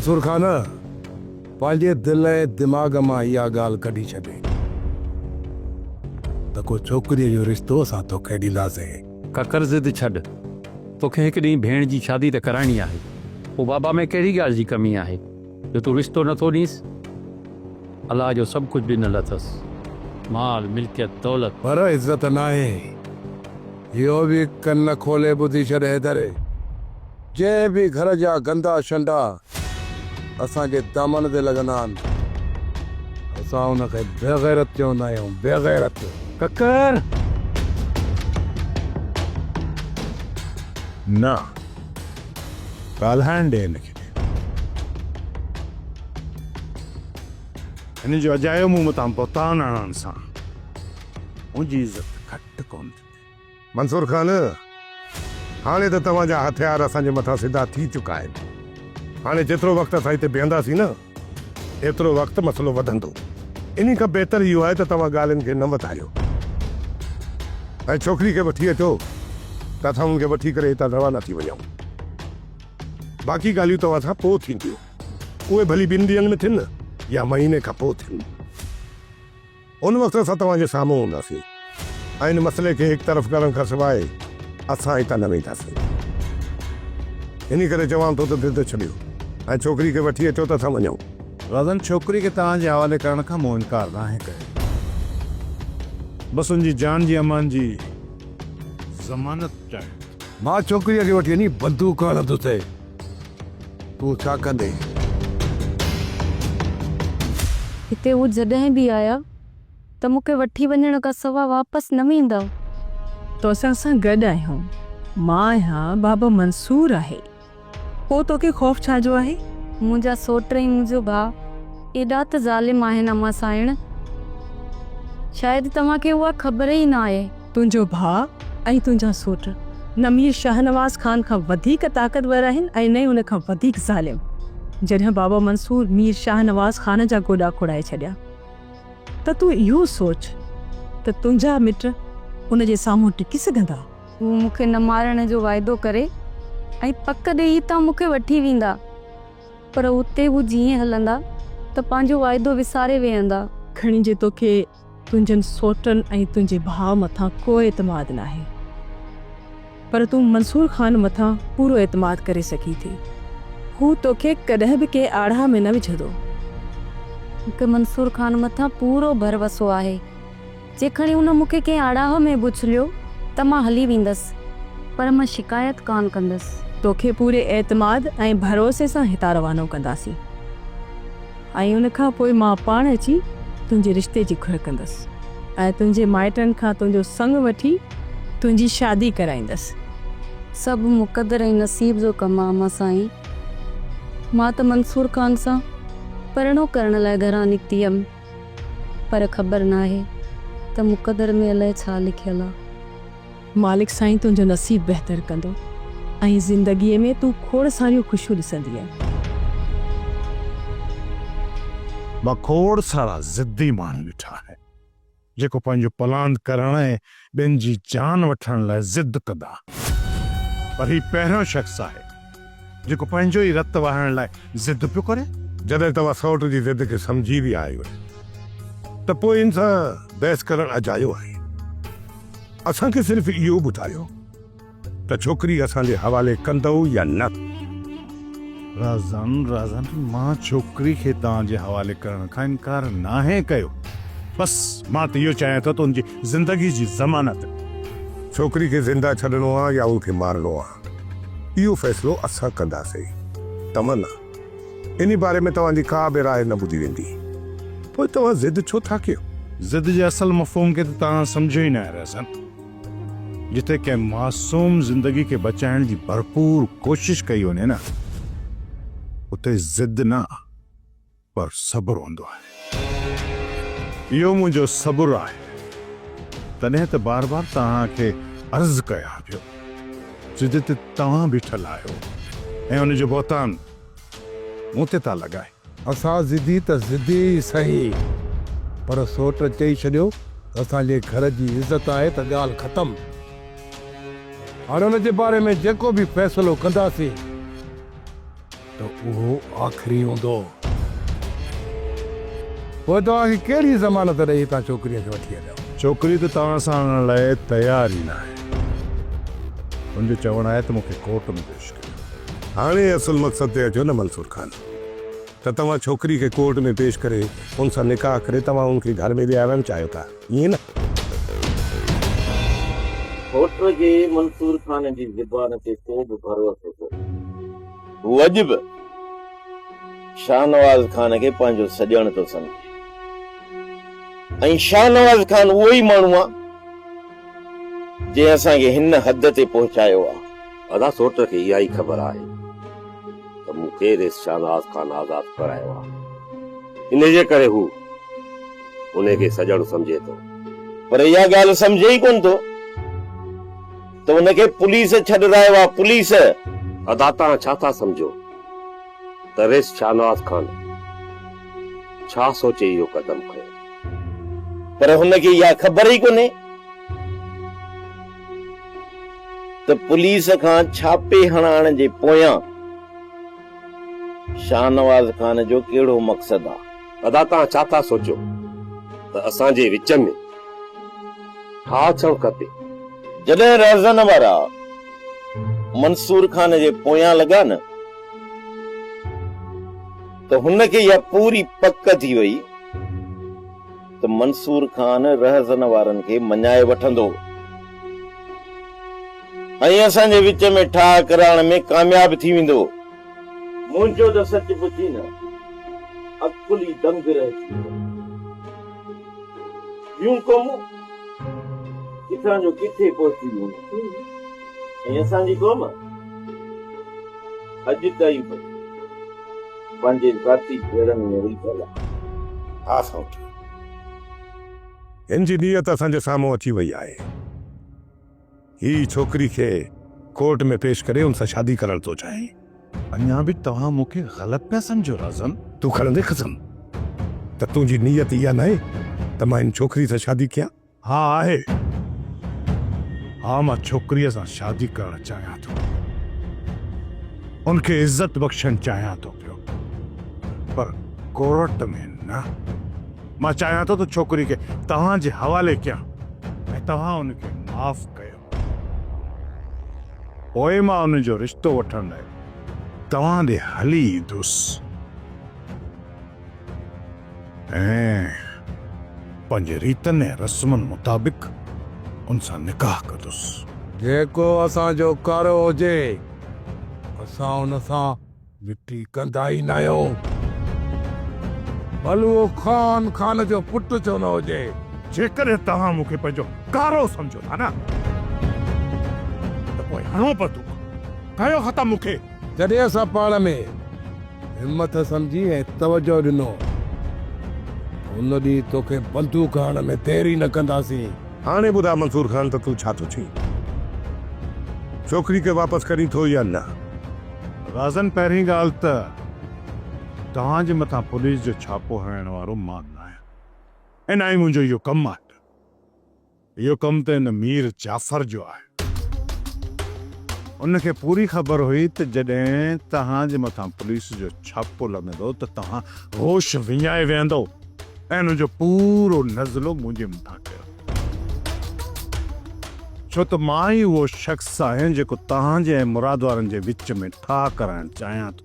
منصور خان پنهنجي دل ۽ دماغ مان اها ڳالهه ڪڍي ڇڏ ته ڪو ڇوڪريء جو رشتو اسان توکي ڏينداسين. ڪڪر ضد ڇڏ. توکي هڪ ڏينهن ڀيڻ جي شادي ته ڪرائڻي آهي. پوء بابا ۾ ڪهڙي ڳالهه جي ڪمي آهي جو تون رشتو نٿو ڏينس؟ الله جو سڀ ڪجهه ڏنل اٿس. مال، ملڪيت، دولت. پر عزت ناهي. اهو به ڪن کولي ٻڌي ڇڏ حيدر. جنهن به گهر جا گندا شنڊا اسان جي دامن تي لڳندا آهن، اسان ان کي بيغيرت چوندا آهيون، بيغيرت. ڪڪر! نه، ڳالهائڻ ڏي هن کي. هن جو اجايو مون مٿان بهتان هڻڻ سان منهنجي عزت گهٽ ڪونه ٿيندي. منصور خان، هاڻي ته توهان جا هٿيار اسان جي مٿان سڌا ٿي چڪا آهن. هاڻي جيترو وقت اسان هتي بيهنداسين نه، ايترو وقت مسئلو وڌندو. انهي کان بهتر اهو آهي ته توهان ڳالهين کي نه وڌايو ۽ ڇوڪري کي وٺي اچو ته اسان ان کي وٺي ڪري هتان روانا ٿي وڃون. باقي ڳالهيون توهان سان پوء ٿينديون. اهي ڀلي ٻن ڏينهن ۾ ٿين يا مهيني کان پوء ٿين. ان وقت اسان توهان جي سامهون هونداسين ۽ ان مسئلي کي هڪ طرف ڪرڻ کان سواء اسان هتان نه وينداسين. انهي ڪري چوان ٿو ته ضد ڇڏيو ۽ ڇوڪري کي وٺي اچو ته اسان وڃون. رازن ڇوڪري کي توهان جي حوالي ڪرڻ کان مون انڪار ناهي ڪيو. بس ان جي جان جي امان جي ضمانت چاهيان ٿو. مان ڇوڪريء کي وٺي وڃي بندوق هڻندس. تون ڇا ڪندين؟ هتي هو جڏهن به آيا ته مون کي وٺي وڃڻ کان سوا واپس نه ويندا. توسان اسان گڏ آهيون. مان آهيان، بابا منصور آهي. پوء توکي خوف ڇا جو آهي؟ منهنجا سوٽ ۽ منهنجو ڀاء ايڏا ته ظالم آهن امان سانئڻ. شايد توهان کي اها خبر ئي نه آهي. تنهنجو ڀاء ۽ تنهنجا سوٽ نه مير شاهنواز خان کان وڌيڪ طاقتور آهن ۽ نه ئي ان کان وڌيڪ ظالم. جڏهن بابا منصور مير شاهنواز خان جا گوڏا کوڙائي ڇڏيا ته تون اهو سوچ ته تنهنجا مٽ ان جي سامهون ٽڪي سگهندا؟ هو مون کي نه مارڻ جو واعدو ڪري ۽ پڪ ڏيئي هتان مون کي وٺي ويندا. پر اتي هو جيئن هلندا ته پنهنجو واعدو وساري ويهندا. کڻي جي توکي تنهنجن سوٽن ۽ تنهنجي ڀاء مٿان ڪو اعتماد ناهي، پر تون منصور خان مٿان پورو اعتماد ڪري سگهين ٿي. هو توکي ڪڏهن به ڪنهن آڙاهه ۾ نه وجهندو. مون کي منصور خان مٿان پورو ڀروسو آهي. جي کڻي هن مون کي ڪنهن آڙاهه ۾ به اڇليو ته مان هلي ويندس، پر مان شڪايت ڪانه ڪندس. توکي پوري اعتماد ۽ ڀروسي سان هتان روانو ڪنداسين ۽ ان کان پوء مان پاڻ اچي تنهنجي رشتي جي گهر ڪندس ۽ تنهنجي مائٽن کان تنهنجو سڱ وٺي تنهنجي شادي ڪرائيندس. سڀ مقدر ۽ نصيب جو ڪم آ امان سائين. مان ته منصور خان سان پرڻو ڪرڻ لاء گهران نڪتي هيم. پر خبر ناهي ته مقدر ۾ الائي ڇا لکيل آ. مالڪ سائين تنهنجو نصيب بهتر ڪندو ۽ زندگيء ۾ تون کوڙ ساريون خوشيون ڏسندينء. مان کوڙ سارا ضدي ماڻهو ڏٺا آهن، جيڪو پنهنجو پلاند ڪرڻ ۽ ٻين جي جان وٺڻ لاء ضد ڪندا، پر هي پهريون شخص آهي، جيڪو پنهنجو ئي رت وهائڻ لاء ضد پيو ڪري. جڏهن توهان سئوٽ جي ضد کي سمجهي ويا آهيو ته پوء ان سان بحث ڪرڻ اجايو آهي. اسان کي صرف اهو ٻڌايو ته ڇوڪري اسان جي حوالي ڪندؤ يا نه؟ رازن، رازن، مان ڇوڪري کي توهان جي حوالي ڪرڻ کان انڪار ناهي ڪيو. بس مان ته اهو چاهيان ٿو ته ان جي زندگي جي ضمانت. ڇوڪري کي زنده ڇڏڻو آ يا ان کي مارڻو آ؟ اهو فيصلو اسان ڪنداسين. تمنا، انهي باري ۾ توهان جي ڪا به راء نه ٻڌي ويندي. پوء توهان ضد ڇو ٿا ڪيو؟ ضد جي اصل مفهوم کي ته توهان سمجهيو ئي ناهي رهزن. جتي ڪنهن معصوم زندگي کي بچائڻ جي ڀرپور ڪوشش ڪئي وڃي نه، اتي ضد نه پر صبر هوندو آهي. اهو منهنجو صبر آهي، تڏهن ته بار بار توهان کي عرض ڪيان پيو، ضد تي توهان بيٺل آهيو ۽ ان جو بهتان مون تي ٿا لڳايو. اسان ضدي ته ضدي ئي سهي، پر سوٽ چئي ڇڏيو ته اسان جي گهر جي عزت آهي ته ڳالهه ختم. هاڻي ان جي باري ۾ جيڪو به فيصلو ڪنداسين. ته اهو آخري هوندو. پوء توهان کي ڪهڙي ضمانت ڏئي هتان ڇوڪريء کي وٺي هليا؟ ڇوڪري ته توهان سان آڻڻ لاء تيار ئي ناهي. هن جو چوڻ آهي ته مون کي ڪورٽ ۾ پيش ڪريو. هاڻي اصل مقصد تي اچو نه منصور خان. ته توهان ڇوڪري کي ڪورٽ ۾ پيش ڪري ان سان نڪاح ڪري توهان ان کي گهر ۾ ويهارڻ چاهيو ٿا ائين نه؟ گهوٽ کي منصور خان جي زبان تي ڪو به ڀروسو ڪونهي. هو اڄ به شاهنواز خان کي پنهنجو سڄڻ ٿو سمجهي ۽ شاهنواز خان اهو ئي ماڻهو آهي جنهن اسان کي هن حد تي پهچايو آهي. ادا سوٽ کي اها ئي خبر آهي ته مون ڪير ايس شاهنواز خان آزاد ڪرايو آهي. انهيء جي ڪري هو انهي کي سڄڻ سمجهي ٿو. پر اها ڳالهه سمجهي ئي ڪونه ٿو ته ان کي پوليس ڇڏرايو آهي، پوليس! ادا توهان ڇا ٿا سمجهو ته ريس شاهنواز خان ڇا سوچي اهو قدم کنيو؟ پر هن کي اها خبر ئي ڪونهي ته پوليس کان ڇاپي هڻائڻ جي پويان شاهنواز خان جو ڪهڙو مقصد آ. ادا توهان ڇا ٿا سوچيو ته اسان جي وچ ۾ ٺاهه ٿيڻ کپي؟ جڏهن رهزن وارا منصور خان جي پويان لڳا نه ته هن کي اها پوري پڪ ٿي وئي ته منصور خان رهزن وارن کي مڃائي وٺندو ۽ اسان جي وچ ۾ ٺاهه ڪرائڻ ۾ ڪامياب ٿي ويندو. منهنجو ته سچ پڇين نه عقل ئي دنگ رهجي ويو. ٻيون قومون ڪٿان جو ڪٿي پهچي ويون ۽ اسان جي قوم اڄ تائين به پنهنجي ذاتي جهيڙن ۾ الجهيل آهي. ها سئوٽ، هن جي نيت اسان جي سامهون اچي وئي آهي. هي ڇوڪري کي ڪورٽ ۾ پيش ڪري ان سان شادي ڪرڻ ٿو چاهي. اڃا به توهان مون کي غلط پيا سمجهو رازن. تون کڻندين قسم ته تنهنجي نيت اها ناهي ته مان هن ڇوڪري سان شادي ڪيان؟ ها آهي. ها مان ڇوڪريء سان شادي ڪرڻ چاهيان ٿو. ان کي عزت بخشڻ چاهيان ٿو پيو. پر ڪورٽ ۾ نه. مان چاهيان ٿو ته ڇوڪري کي توهان جي حوالي ڪيان ۽ توهان ان کي معاف ڪيو. پوء مان ان جو رشتو وٺڻ لاء توهان ڏي هلي ايندس ۽ پنهنجي ريتن ۽ رسمن مطابق ان سان نڪاح ڪندس. جيڪو اسان جو ڪارو هجي، اسان ان سان مٽي ڪندا ئي ناهيون. ڀل اهو خان خان جو پٽ ڇو نه هجي. جيڪڏهن توهان مون کي پنهنجو ڪارو سمجهو ٿا نه ته پوء هڻو بندوق، ڪيو ختم مون کي. جڏهن اسان پاڻ ۾ همٿ سمجهي ۽ توجهه ڏنو ته ان ڏينهن توکي بندوق هڻڻ ۾ دير ئي نه ڪنداسين. هاڻي ٻڌاء منصور خان ته تون ڇا ٿو چئين؟ ڇوڪري کي واپس ڪرين ٿو يا نه؟ رازن پهرين ڳالهه ته توهان جي مٿان پوليس جو ڇاپو هڻائڻ وارو مان ناهيان ۽ نه ئي منهنجو اهو ڪم آهي. اهو ڪم ته ان مير جعفر جو آهي. ان کي پوري خبر هئي ته جڏهن توهان جي مٿان پوليس جو ڇاپو لڳندو ته توهان هوش وڃائي ويهندؤ ۽ ان جو پورو نزلو منهنجي مٿان ڪيو. ڇو ته مان ئي اهو شخص آهيان جيڪو توهان جي ۽ مراد وارن جي وچ ۾ ٺاهه ڪرائڻ چاهيان ٿو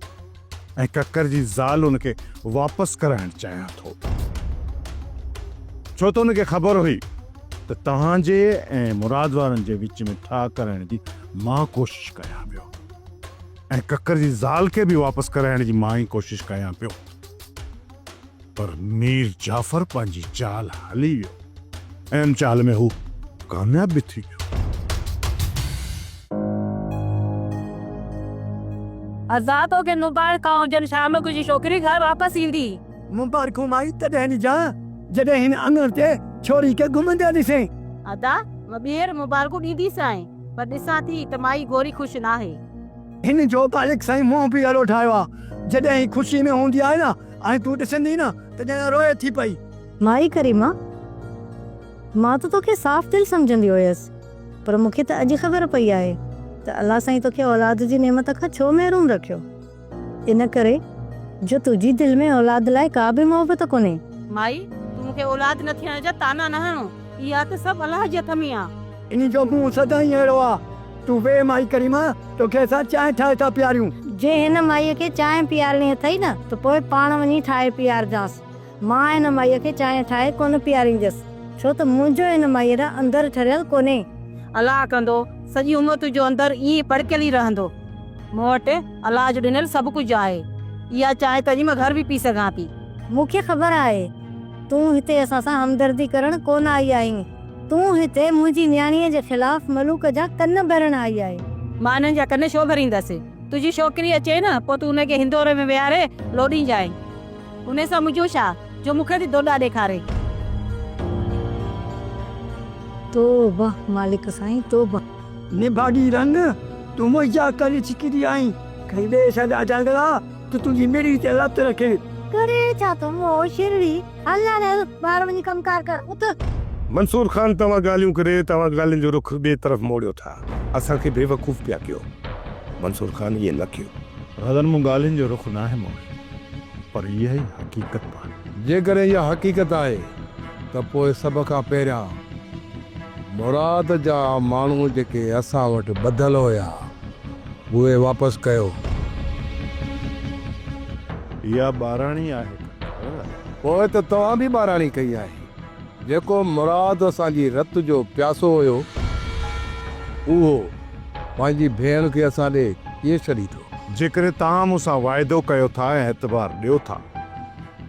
۽ ڪڪر جي زال ان کي واپس ڪرائڻ چاهيان ٿو. ڇو ته ان کي خبر هئي ته توهان جي ۽ مراد وارن جي وچ ۾ ٺاهه ڪرائڻ جي مان ڪوشش ڪيان پيو ۽ ڪڪر جي زال کي به واپس ڪرائڻ جي مان ئي ڪوشش ڪيان پيو. پر مير جعفر پنهنجي چال هلي ويو ۽ ان چال ۾ هو ڪامياب به ٿي ويو. ادا توکي مبارڪان هجن شام جي ڇوڪري گهر واپس ايندي. مبارڪون مائي تڏهن ڏجان جڏهن هن اڱڻ تي ڇوري کي گهمندي ڏسين. ادا مان ٻيهر مبارڪون ڏينديسانء پر ڏسان ٿي ته مائي گوري خوش ناهي. هن جو مالڪ سائين منهن به اهڙو ٺاهيو آ جڏهن هي خوشي ۾ هوندي آهي نه ۽ تون ڏسندين نه ته ڄڻ روئي ٿي پئي. مائي ڪريما! مان ته توکي صاف دل سمجهندي هيس، پر مون کي ته اڄ خبر پئي آهي ته الله سائين توکي اولاد جي نعمت کان ڇو محروم رکيو. ان ڪري جو تنهنجي دل ۾ اولاد لاء ڪا به محبت ڪونهي. مائي، تون مون کي اولاد نه ٿيڻ جا طعنا نه هڻ. اها ته سڀ الله جي هٿ ۾ آ. انهي جو منهن سدائين اهڙو آ. تون ويهه مائي ڪريما، توکي اسان چانهه ٺاهي ٿا پياريون. جي هن مائيء کي چانهه پيارڻي اٿئي نه ته پوء پاڻ وڃي ٺاهي پيارجانس. مان هن مائيء کي چانهه ٺاهي ڪونه پيارينديس، ڇو ته منهنجو هن مائيء ڏانهن اندر ٺريل ڪونهي. الله ڪندو، سڄي عمر تنهنجو اندر ائين ئي پڙڪيل ئي رهندو. مون وٽ الله جو ڏنل سڀ ڪجهه آهي. اها چانهه ته اڄ مان گهر به پي سگهان ٿي. مون کي خبر آهي، تون هتي اسان سان همدردي ڪرڻ ڪونه آئي آهين. تون هتي منهنجي نياڻيء جي خلاف ملوڪ جا ڪن ڀرڻ آئي آهين. مان انهن جا ڪن ڇو ڀريندس؟ تنهنجي ڇوڪري اچي نه، پوء تون ان کي هندوري ۾ ويهاري لوڏينجانء. انهيء سان منهنجو ڇا، جو مون کي ٿي دوڏا ڏيکاري. توبه مالڪ سائين توبه. نڀاڳي رن، تون منهنجا ڪن ڇڪيندي آهين. کڻي ٻئي سان ڏاڍا ڳرا ته تنهنجي مڙهي تي لت رکي. ڪري ڇا ٿو موهه شرڙي، هل هاڻي هل ٻاهر وڃي ڪم ڪار ڪر، اٿ. منصور خان توهان ڳالهيون ڪري توهان ڳالهين جو رخ ٻئي طرف موڙيو ٿا. اسان کي بيوقوف پيا ڪيو. منصور خان ائين نه ڪيو. رازن مون ڳالهين جو رخ ناهي موڙيو پر اها ئي حقيقت به آهي. جيڪڏهن اها حقيقت آهي ته پوء سڀ کان پهريان مراد جا ماڻهو جيڪي اسان وٽ ٻڌل هيا اهي واپس ڪيو. اها ٻاراڻي آهي ڪڪر. پوء ته توهان به ٻاراڻي ڪئي آهي. جيڪو مراد اسان جي رت جو پياسو هيو، اهو پنهنجي ڀيڻ کي اسان ڏي ڪيئن ڇڏيندو؟ جيڪڏهن توهان مون سان واعدو ڪيو ٿا ۽ اعتبار ڏيو ٿا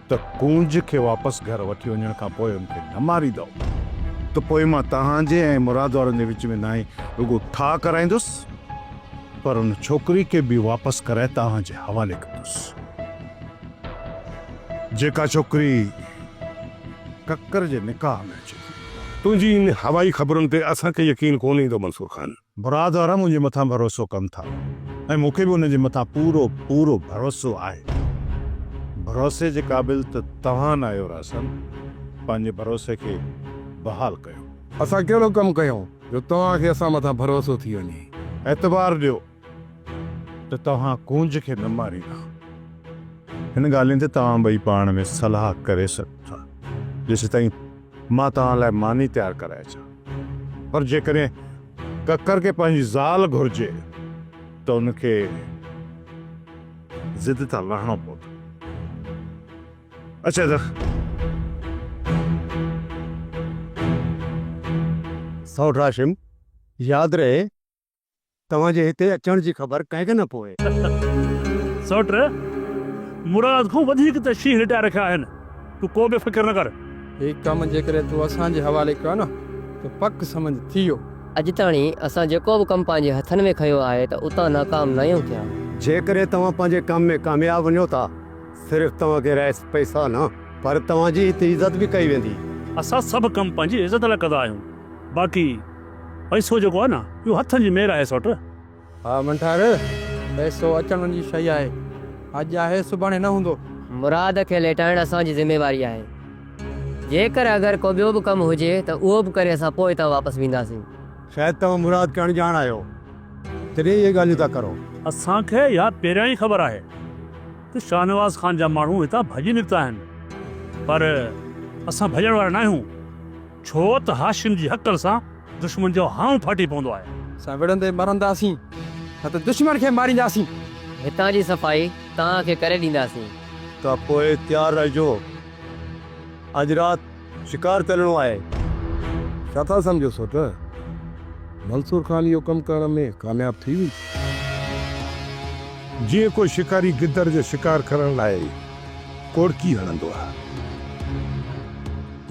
ته ڪونج کي واپس گهر وٺي وڃڻ کان پوء ان کي نه ماريندؤ ته پوء مان توهان جي ۽ مراد وارن جي وچ ۾ نه ئي رڳو ٺاهه ڪرائيندس پر ان ڇوڪري کي به واپس ڪرائي توهان جي حوالي ڪندس. جيڪا ڇوڪري ڪڪر جي نڪاح ۾ اچي ٿي. تنهنجي ان هوائي خبرن تي اسان کي يقين ڪونه ايندو منصور خان. مراد وارا منهنجي مٿان ڀروسو ڪن ٿا ۽ مون کي به انهن جي مٿان پورو پورو ڀروسو آهي. ڀروسي جي قابل ته توهان ناهيو راسن، پنهنجي ڀروسي کي بحال ڪيو. اسان ڪهڙو ڪم ڪيون جو توهان کي اسان مٿان ڀروسو ٿي وڃي. اعتبار ڏيو ته توهان ڪونج کي نه ماريندا. هن ڳالهين تي توهان ٻئي پاڻ ۾ صلاح ڪري سگهو ٿا. جيسيتائين مان توهان لاء ماني تيار ڪرائي اچان. پر جيڪڏهن ڪڪر کي پنهنجي زال گهرجي ته ان کي ضد تان لهڻو پوندو. اچ ادر. سئوٽ هاشم، ياد رهي توهان جي هتي اچڻ جي خبر ڪنهن کي نه پوي. سئوٽ، مراد کان وڌيڪ ته شينهن لٽائي رکيا آهن، تون ڪو به فڪر نه ڪر. هي ڪم جيڪڏهن تون اسان جي حوالي ڪيو نه ته پڪ سمجهه ٿي ويو. اڄ تاڻي اسان جيڪو به ڪم پنهنجي هٿن ۾ کنيو آهي ته اتان ناڪام ناهيون ٿيا. جيڪڏهن توهان پنهنجي ڪم ۾ ڪامياب وڃو ٿا صرف توهان کي رئيس پئسا نه پر توهان جي هتي عزت به ڪئي ويندي. اسان سڀ ڪم پنهنجي عزت لاء ڪندا آهيون باقي پئسو جيڪو آهي نه اهو هٿن جي مير آهي سئوٽ. ها منٺار، پئسو اچڻ وڃڻ جي شيء آهي، اڄ آهي سڀاڻي نه هوندو. مراد کي ليٽائڻ اسان جي ذميواري آهي. جيڪر اگر ڪو ٻيو به ڪم هجي ته اهو به ڪري اسان پوء هتان واپس وينداسين. شايد توهان مراد کي اڻڄاڻ آهيو تڏهن اهي ڳالهيون ٿا ڪرو. اسان کي اها پهريان ئي خبر آهي ته شاهنواز خان جا ماڻهو هتان ڀڄي نڪتا آهن پر اسان ڀڄڻ وارا ناهيون. ڇو ته هاشم جي هڪل سان دشمن جو هانء ڦاٽي پوندو آهي. اسان وڙهندي مرنداسين نه ته دشمن کي مارينداسين. هتان جي صفائي توهان کي ڪري ڏينداسين. ته پوء تيار رهجو. اڄ رات شڪار تي هلڻو آهي. ڇا ٿا سمجهو سوٽ؟ منصور خان اهو ڪم ڪرڻ ۾ ڪامياب ٿي ويندو. جيئن ڪو شڪاري گدڙ جو شڪار ڪرڻ لاء ڪوڙڪي هڻندو آهي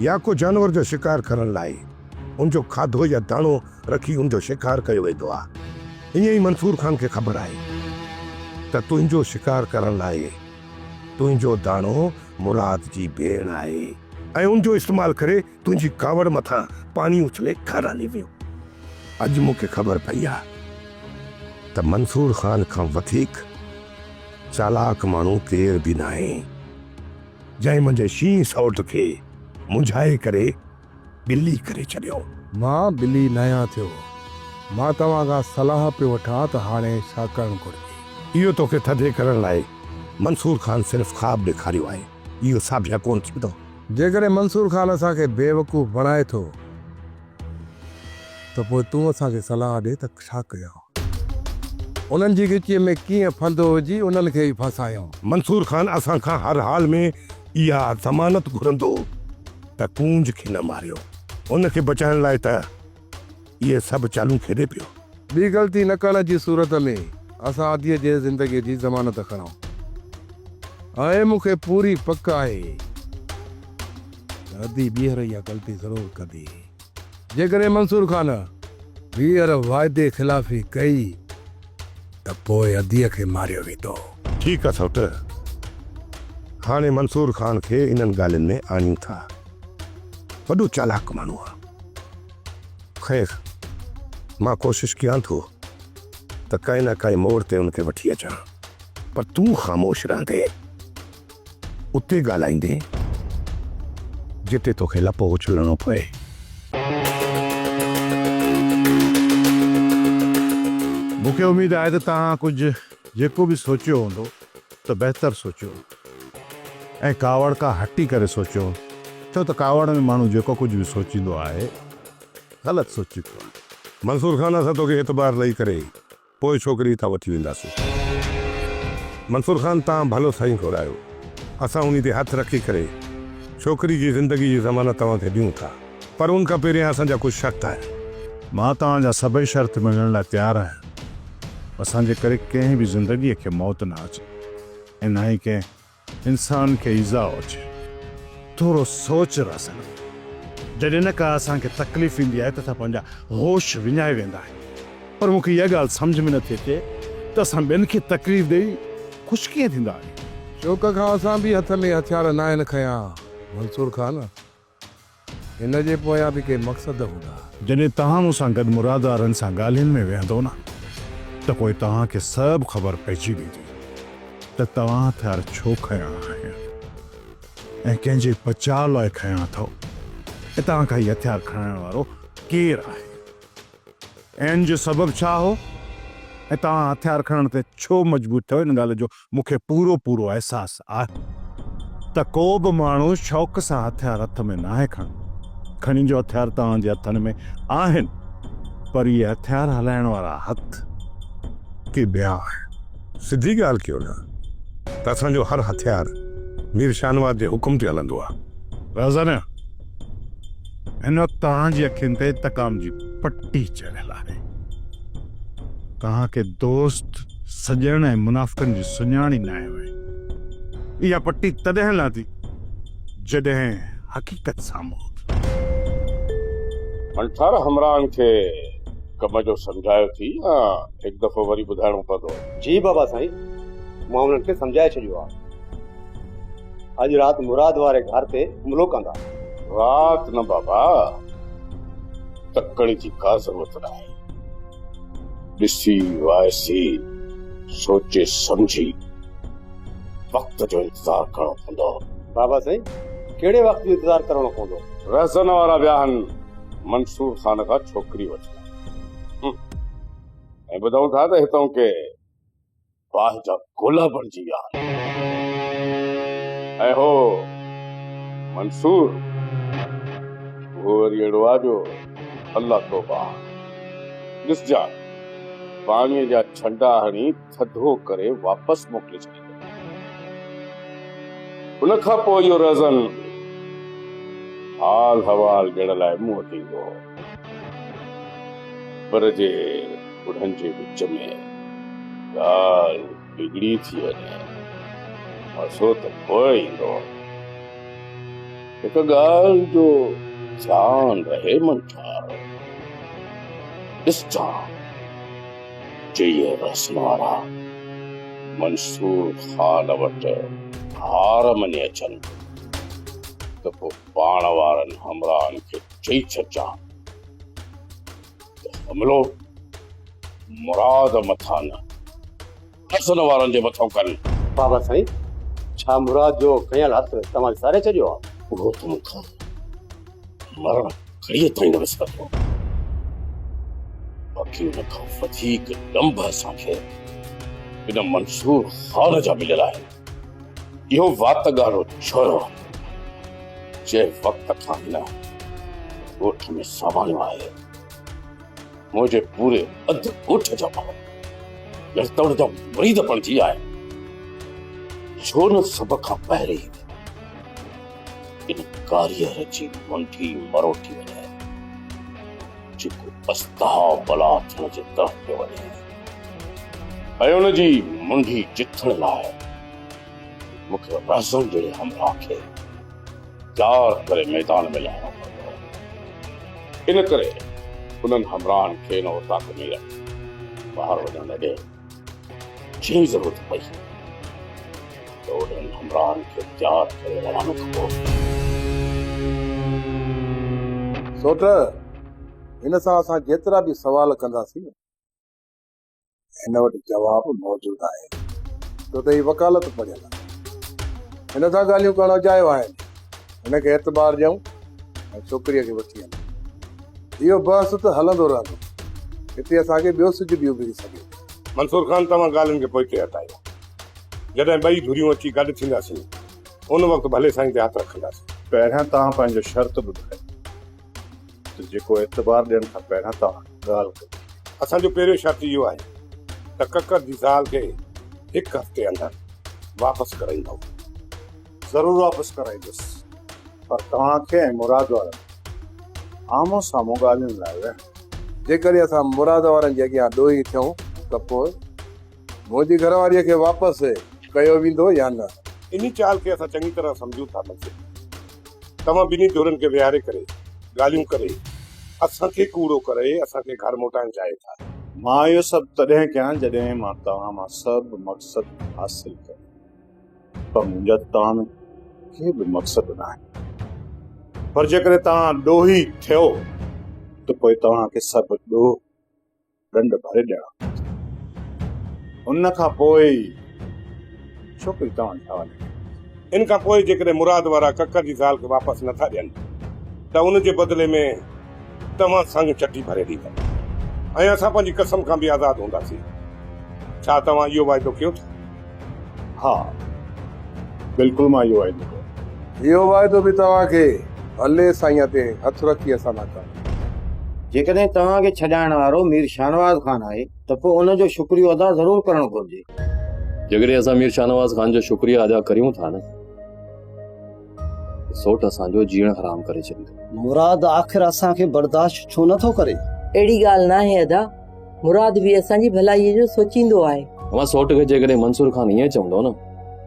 يا ڪو جانور جو شڪار ڪرڻ لاء ان جو کاڌو يا داڻو رکي ان جو شڪار ڪيو ويندو آهي، ائين ئي منصور خان کي خبر آهي ته تنهنجو شڪار ڪرڻ لاء تنهنجو داڻو مراد جي ڀيڻ آهي ۽ ان جو استعمال ڪري تنهنجي ڪاوڙ مٿان پاڻي اڇلي گهر هلي ويو. اڄ مون کي خبر پئي آهي ته منصور خان کان وڌيڪ چالاڪ ماڻهو ڪير به ناهي، جنهن منهنجي شينهن سئوٽ کي منجهائي ڪري ٻلي ڪري ڇڏيو. مان ٻلي ناهيان ٿيو. مان توهان کان صلاح پيو وٺان ته هاڻي ڇا ڪرڻ گهرجي. اهو توکي ٿڌي ڪرڻ لاء منصور خان صرف خواب ڏيکاريو آهي، اهو ساڀيا ڪونه ٿيندو. جيڪڏهن منصور خان اسان کي بيوقوف بڻائي ٿو ته پوء تون اسان کي صلاح ڏي ته ڇا ڪيان؟ انهن جي ڳچيء ۾ ڪيئن ڦندو وجهي انهن کي ئي ڦاسايان؟ منصور خان اسان کان هر حال ۾ اها ضمانت گهرندو ته ڪونج کي نه ماريو. ان کي بچائڻ لاء ته اهي سڀ چالون کيڏي پيو. ٻي غلطي نه ڪرڻ جي صورت ۾ اسان اديء جي زندگيء جي ضمانت کڻون ۽ مون کي پوري پڪ آهي ته ادي ٻيهر اها غلطي ضرور ڪندي. جيڪڏهن منصور خان ٻيهر واعدي خلافي ڪئي ته پوء اديء کي ماريو ويندو. ٺيڪ آ سئوٽ، هاڻي منصور خان کي انهن ڳالهين ۾ آڻيون ٿا. وڏو چالاڪ ماڻهو آ. خير، مان ڪوشش ڪيان ٿو ته ڪنهن نه ڪنهن موڙ تي ان کي وٺي اچان، پر تون خاموش رهندين، اتي ڳالهائيندين جتي توکي لپو اڇلڻو پوي. مون کي اميد آهي ته توهان ڪجهه جيڪو به سوچيو هوندو ته بهتر سوچيو هوندو ۽ ڪاوڙ کان هٽي ڪري سوچيو هوندو، ڇو ته ڪاوڙ ۾ ماڻهو جيڪو ڪجهه به سوچيندو آهي، غلط سوچيندو آهي. منصور خان اسان توکي اعتبار ڏئي ڪري پوء ڇوڪري هتان وٺي وينداسين. منصور خان توهان ڀلو سائين گهرايو، اسان انهي تي هٿ رکي ڪري ڇوڪري جي زندگي جي ضمانت توهان کي ڏيون ٿا، پر ان کان پهريان اسان جا ڪجهه شرط آهن. مان توهان جا سڀئي شرط مڃڻ لاء تيار آهيان. اسان جي ڪري ڪنهن به زندگيء کي موت نه اچي ۽ نه ئي ڪنهن انسان کي ايذاء اچي. ٿورو سوچ راسل. جڏهن نه ڪا اسان کي تڪليف ايندي آهي ته اسان پنهنجا هوش وڃائي ويندا آهيون. پر مون کي اها ڳالهه سمجهه ۾ نٿي اچي ته اسان ٻين کي تڪليف ڏئي خوش ڪيئن ٿيندا آهيون. شوق کان اسان به هٿ ۾ هٿيار ناهن کنيا منصور خان. هن جي پويان به ڪي مقصد هوندا. جڏهن توهان مون سان گڏ مراد وارن سان ڳالهين ۾ ويهندو نه ته پوء توهان کي سڀ خبر پئجي ويندي ته توهان هٿيار ڇو کنيا آهن ۽ ڪنهن جي بچاء لاء کنيا اٿئو ۽ توهان کان هي هٿيار کڻائڻ وارو ڪير آهي. ۽ ان جو سبب ڇا هو ۽ توهان هٿيار کڻڻ تي ڇو مجبور ٿيو ان ڳالهه جو مون کي پورو پورو احساس آهي ته ڪو به ماڻهو شوق سان هٿيار هٿ ۾ ناهي کڻندو. کڻي جو هٿيار توهان جي هٿن ۾ آهن پر اهي هٿيار هلائڻ وارا هٿ ڪي ٻيا آهن. سڌي ڳالهه ڪيو نه ته اسان جو هر هٿيار مير شاهنواز جي حڪم تي هلندو آهي. رازانه! هن وقت توهان جي اکين تي انتقام جي پٽي چڙهيل آهي. توهان کي دوست، سڄڻ ۽ منافقن جي سڃاڻ ئي ناهي وئي. اها پٽي تڏهن لاٿي جڏهن حقيقت سامهون هوندي. منٺار همراهن کي ڪم جو سمجهايو ٿي يا هڪ دفعو وري ٻڌائڻو پوندو؟ جي بابا سائين، مان انهن کي سمجهائي ڇڏيو آهي. اڄ رات مراد واري گهر تي حملو ڪندا. رات نه بابا، تڪڙ جي ڪا ضرورت ناهي. ڏسي وائسي، سوچي سمجهي وقت جو انتظار ڪرڻو پوندو. بابا سائين، ڪهڙي وقت جو انتظار ڪرڻو پوندو؟ رهزن وارا ويا آهن منصور خان کان ڇوڪري وٺڻ ۽ ٻڌون ٿا ته هتئون ڪي باهه جا گولا بڻجي ويا آهن ۽ هو منصور اهو وري اهڙو آ جو الله توبه ڏسجان پاڻيء جا ڇنڊا هڻي ٿڌو ڪري واپس موڪلي ڇڏيندو. ان کان پوء اهو رهزن حال حوال ڏيڻ لاء مون وٽ ايندو هو. پر جي ٻڍن جي وچ ۾ ڳالهه بگڙي ٿي وڃي، مزو ته پوء ايندو. هڪ ڳالهه جو ڌيان رهي منٺار، ڏسجان جي اهي رهسن وارا منصور خان وٽ هار مڃي اچن ته پوء پاڻ وارن همراهن کي چئي ڇڏجان ته حملو مراد مٿان نه حسن وارن جي مٿان ڪن. بابا سائين، ڇا مراد جو کنيل هٿ توهان وساري ڇڏيو آ؟ اهو ته مون کان مرڻ گهڙيء تائين نه وسرندو. باقي ان کان وڌيڪ ڏنڀ اسان کي ان منصور خان جا مليل آهن. اهو وات ڳاڙهو ڇورو جنهن وقت کان هن ڳوٺ ۾ ساماڻيو آهي، منهنجي پوري اڌ ڳوٺ جا ماڻهو ڄڻ ته ان جا مريد بڻجي ويا آهن. ڇو نه سڀ کان پهرين ان ڪاريهر جي منڍي مروٽي وڃي، جيڪو استها بلا ٿيڻ جي طرف پيو وڃي ۽ ان جي منڍي چٿڻ لاء مون کي رهزن جهڙي همراهه کي تيار ڪري ميدان ۾ لاهڻو پوندو. ان ڪري انهن همراهن کي ان اوطاق ۾ ئي رک، ٻاهر وڃڻ نه ڏي. جيئن ئي ضرورت پئي ته انهن همراهن کي تيار ڪري روانو ڪبو. سوٽ، هن سان اسان جيترا به سوال ڪنداسين، هن وٽ جواب موجود آهي، ڇو ته هي وڪالت پڙهيل آهي. هن سان ڳالهيون ڪرڻ اجايو آهن. هن کي اعتبار ڏيون ۽ ڇوڪريء کي وٺي هلون. اهو بحث ته هلندو رهندو. هتي اسان کي ٻيو سج به اڀري سگهي ٿو. منصور خان توهان ڳالهين کي پوئتي هٽايو. جڏهن ٻئي ڌريون اچي گڏ ٿينداسين، ان وقت ڀلي سائين تي هٿ رکنداسين. پهريان توهان پنهنجو شرط ٻڌايو. ته جيڪو اعتبار ڏيڻ کان پهريان توهان ڳالهه ڪئي. اسان جو پهريون شرط اهو آهي ته ڪڪر جي زال کي هڪ هفتي اندر واپس ڪرائيندؤ. ضرور واپس ڪرائيندس پر توهان کي ۽ مراد وارن کي آمهون سامهون ڳالهين لاء ويهڻو. جيڪڏهن اسان مراد وارن جي اڳيان ڏوهي ٿيون ته پوء منهنجي گهر واريء کي واپس ڪيو ويندو يا نه؟ انهي چال کي اسان چڱي طرح سمجهون ٿا منصف. توهان ٻنهي ڌرين کي ويهاري ڪري ڳالهيون ڪري اسان کي ڪوڙو ڪري اسان کي گهر موٽائڻ چاهي ٿا. مان اهو سڀ تڏهن ڪيان جڏهن مان توهان مان سڀ مقصد حاصل ڪري پر منهنجا توهان ۾ ڪي به مقصد ناهن. پر جيڪڏهن توهان ڏوهي ٿيو ته پوء توهان کي سڀ ڏوهه ڏنڊ ڀري ڏيڻا پوندا. ان کان پوء ئي ڇوڪري توهان جي حوالي ڪئي ويندي. ان کان پوء جيڪڏهن مراد وارا ڪڪر جي زال کي واپس نه ٿا ڏين ته ان جي بدلي ۾ توهان سڱ چٽي ڀري ڏيندا ۽ اسان پنهنجي قسم کان به آزاد هونداسين. ڇا توهان اهو واعدو ڪيو ٿا؟ ها، بلڪل مان اهو واعدو ڪيان ٿو. اهو واعدو به توهان کي علي سائينء تي هٿ رکي اسان سان ڪرڻو. جيڪڏهن توهان کي ڇڏائڻ وارو مير شاهنواز خان آهي ته پوء ان جو شڪريو ادا ضرور ڪرڻ گهرجي. جيڪڏهن اسان مير شاهنواز خان جو شڪريو ادا ڪريون ٿا نه ته سوٽ اسان جو جيئڻ حرام ڪري ڇڏيندو. مراد آخر اسان کي برداشت ڇو نه ٿو ڪري؟ اهڙي ڳالهه ناهي ادا، مراد به اسان جي ڀلائيء جو سوچيندو آهي. اوهان سوٽ کي جيڪڏهن منصور خان ائين چوندو نه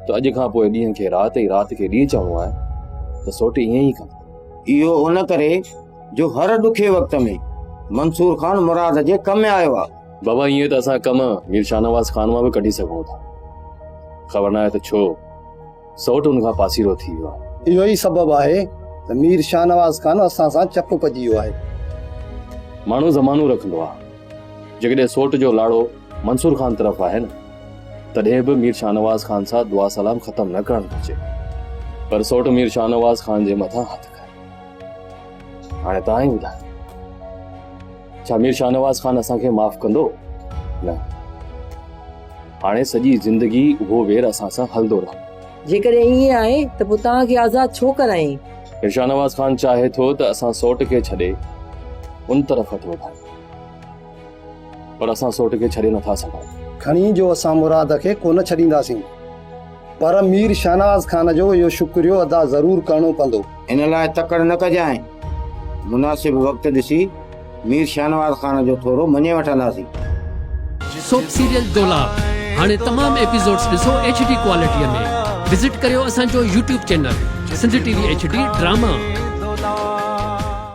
ته اڄ کان پوء ڏينهن کي رات ۽ رات کي ڏينهن چوڻو آهي ته سوٽ ائين ئي ڪندو. اهو ان ڪري جو هر ڏکي وقت ۾ منصور خان مراد جي ڪم آيو آ. بابا ائين ته اسان ڪم مير شاهنواز خان مان به ڪڍي سگهون ٿا. خبر ناهي ته ڇو سئوٽ ان کان پاسيرو ٿي ويو آهي. اهو ئي سبب آهي ته مير شاهنواز خان اسان سان چپ پڄي ويو آهي. ماڻهو زمانو رکندو آهي. جيڪڏهن سئوٽ جو لاڙو منصور خان طرف آهي نه تڏهن به مير شاهنواز خان سان دعا سلام ختم نه ڪرڻ گهرجي. پر سئوٽ مير شاهنواز خان جي مٿان هٿ کڻي. هاڻي توهان ئي ٻڌايو ڇا مير شاهنواز خان اسان کي معاف ڪندو؟ نه، هاڻي سڄي زندگي اهو وير اسان سان هلندو رهندو. جيڪڏهن ائين آهي ته پوء توهان کي آزاد ڇو ڪرايائين؟ مير شاهنواز خان چاهي ٿو ته اسان سوٽ کي ڇڏي ان طرف هٿ وڌايون، پر اسان سوٽ کي ڇڏي نٿا سگهون. کڻي جو اسان مراد کي ڪونه ڇڏينداسين. پر مير شاهنواز خان جو اهو شڪريو ادا ضرور ڪرڻو پوندو. ان لاء تڪڙ نه ڪجانء. مناسب وقت ڏسي مير شاهنواز خان جو ٿورو مڃي وٺنداسين. سوپ سيريل دولاب هاڻي تمام ايپيسوڊز ڏسو ايڇ ڊي ڪوالٽي ۾ وزٽ ڪريو اسان جو YouTube channel Sindh T V H D drama.